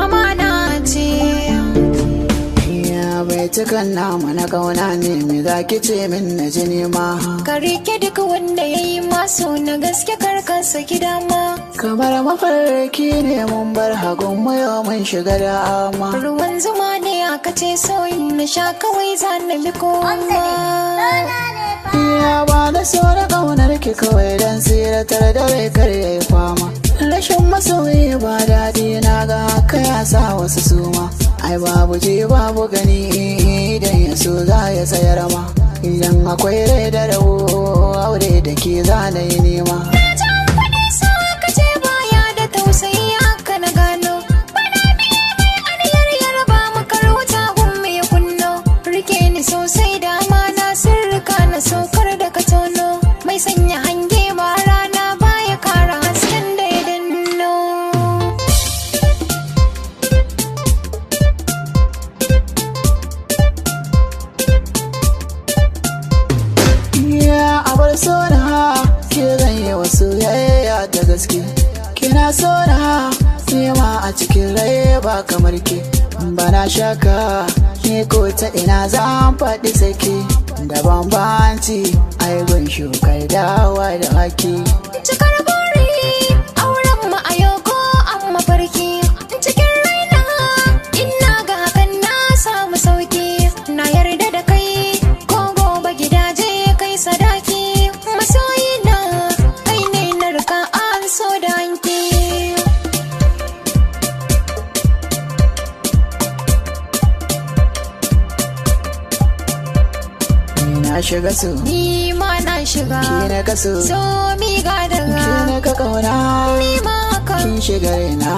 Amana ce. Ya bai cikan namu na kauna ne, me za ki ce min na ji nema? Ka rike duk wanda ya yi maso na gaske, karkansa dama. Kamar mafarki ne, mun bar hagun mu, yau mun shiga dama. Ruwan zuma ne aka ce sauyin na sha, kawai za na bi kowa. Ya ba da so da kaunar ki kawai don tsiratar da rai kar ya yi fama. Rashin masoyi ba daɗi, na ga haka ya sa wasu suma. Ai babu ji babu gani, idan ya so za ya tsayar ma. Idan akwai rai da rabo, aure da ke za na yi nema. Na ji an faɗi so aka ce baya da tausayi, haka na gano. Bana biye mai aniyar yarba makar wuta gun mai kunno. Rike ni sosai da amana, sirrika na saukar da ka tono. Mai sanya hange ma rana baya kara hasken da ya danno. Ya abar sona, ke zan yi wasu yayya ta gaske. Kina sona, ma a cikin rai ba kamar ke. Bana shaka, ni ko ta ina zan faɗi sake. Da bambanci, ai gun shukar dawa da wake. Cikar buri, auren mu a yau ko an mafarki. Cikin raina, ina ga hakan na samu sauki. Na yarda da kai, ko gobe gidaje kai sadaki. Masoyina, kai ne na rika an so da hanki. Ni na shiga su, Ni ma na shiga, ke na kaso, so mi ga ke daga. na ka kauna, Ni ma ka kin shiga raina.